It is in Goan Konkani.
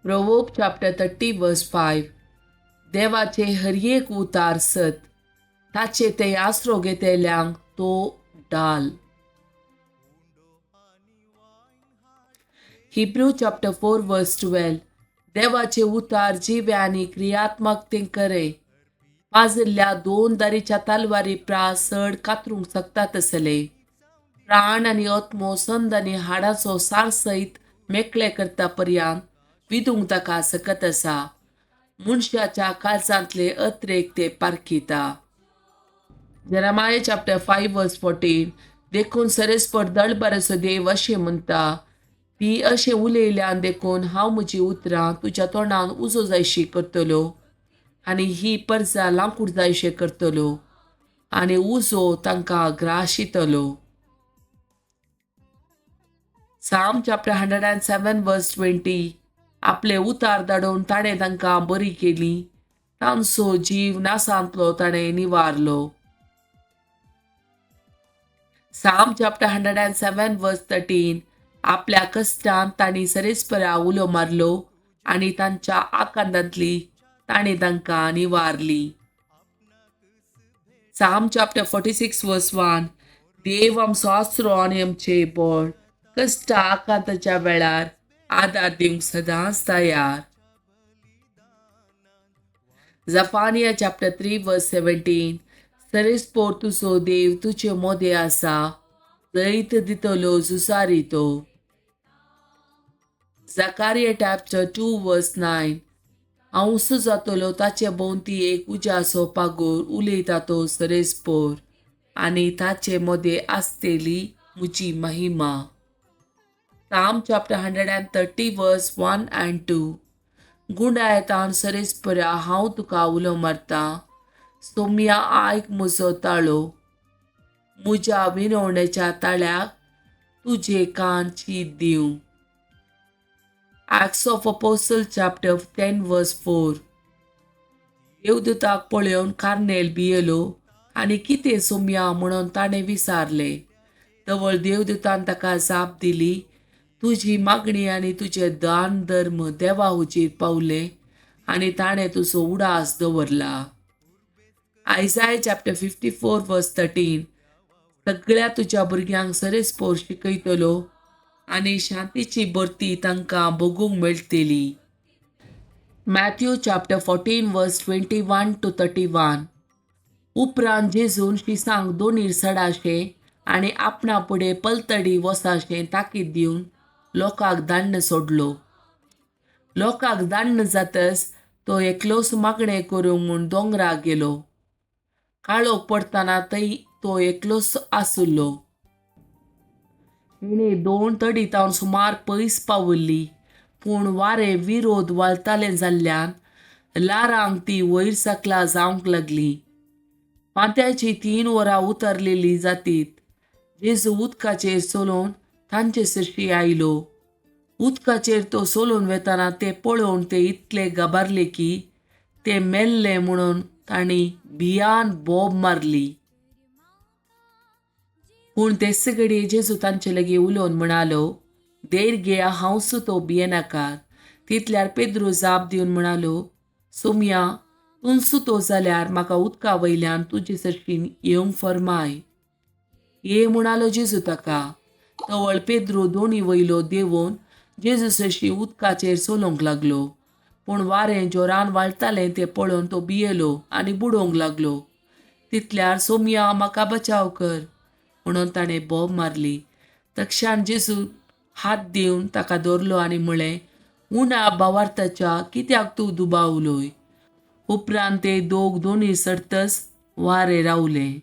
Proverb chapter 30 verse 5. देवाचे हर एक उतार सत, ताचे ते आसरो घेतल्यांक तो डाल. हिब्रू चॅप्टर 4 वर्स 12. देवाचे उतार जिवे आनी क्रियात्मक ते करे, पाजिल्ल्या दोन दारीच्या तलवारी प्रास चड कातरूंक शकता तसले प्राण आनी आत्मो, संद आनी हाडाचो सार सयत मेकळे करता पर्यंत विदूंक ताका सकत आसा. मनशाच्या काळजांतले अत्रेक ते पारखिता. Jeremiah chapter 5 verse 14. देखून सरेस्पर दळबराचो देव अशें म्हणटा, ती अशें उलयल्यान देखून हांव म्हजी उतरां तुज्या तोंडान उजो जायशी करतलो आनी ही परजा लांकूड जायशें करतलो आनी उजो तांकां ग्राशितलो. Psalm chapter 107 verse 20. आपले उतार धाडून ताणें तांकां बरी केली, तांचो जीव नासांतलो ताणें निवारलो. Psalm chapter 107 verse 13. आपल्या कश्टान तांणी सरेस्परा उलो मारलो आनी तांच्या आकांतांतली ताणें तांकां निवारली. Psalm chapter 46 verse 1. देव आमचो आसरो आनी आमचें बळ, कश्टा आकांताच्या वेळार आदार दिवंक सदांच तयार. Zephaniah chapter 3 verse 17. सरेस्पोर तुजो देव तुजे मोदें आसा, जैत दितलो झुजारी तो. Zechariah chapter 2 verse 9. हांव जातलो ताचे भोंवती एक उज्याचो पागोर उलयता तो सरेस्पोर आनी ताचे मदें आसतली म्हजी महिमा. Psalm chapter 130 verse 1 and 2. गुंडायतान सरेस्परा हांव तुका उलो मारता, सोम्या आयक म्हजो ताळो, म्हज्या विनवणेच्या ताळ्याक तुजे कान चीत दिवं. Acts of Apostle chapter 10 verse 4. देवदूताक पळोवन कार्नेल भियेलो आनी कितें सोम्या म्हणून ताणें विचारलें. तवळ देवदूतान ताका जाप दिली, तुजी मागणी आनी तुजें दान धर्म देवा हुजीर पावले आनी ताणें तुजो उडास दवरला. Isaiah chapter 54 verse 13. सगळ्या तुज्या भुरग्यांक सरेस्पोर शिकयतलो आनी शांतीची भरती तांकां भोगूंक मेळटली. Matthew chapter 14 verse 21 to 31. उपरांत जेजून शिसांक दोनीर सडाशें आनी आपणा फुडें पलतडी वसाशें ताकीद दिवन लोकांक दाण्ण सोडलो. लोकांक दाण्ण जातच तो एकलोच मागणें करूंक म्हूण दोंगराक गेलो. काळोख पडटना थंय तो एकलोच आशिल्लो. तिणें दोन तडी तावन सुमार पयस पाविल्ली, पूण वारें विरोध वाळटालें जाल्ल्यान ल्हारांक ती वयर सकला जावंक लागली. फांत्याची 3 वरां उतरलेली जातीत जेजू उदकाचेर चलोवन तांचे सरशी आयलो. उदकाचेर तो चलोवन वेतना ते पळोवन ते इतले घाबरले की ते मेल्ले म्हणून तांणी भियान बोब मारली. पूण तेच घडये जेजू तांचे लागीं उलोवन म्हणालो, देर घेया, हांव सुतो, भियेनाकात. तितल्यार पेद्रू जाप दिवन म्हणालो, सोम्या, तूं सुतो जाल्यार म्हाका उदका वयल्यान तुजे सरशीन येवंक फर्माय. ये म्हणालो जेजू ताका. तवळ पेद्रू दोणी वयलो देंवोवन जेजू सरशी उदकाचेर चलोवंक लागलो. पूण वारें जोरान वाळटालें तें पळोवन तो भियेलो आनी बुडोवंक लागलो. तितल्यार सोम्या, म्हाका बचाव कर म्हणून ताणें बोब मारली. तक्षान जेजू हात दिवन ताका धरलो आनी म्हळें, उणा भावार्थाच्या कित्याक तूं दुबावलोय? उपरांत ते दोग दोनी सरतच वारें रावलें.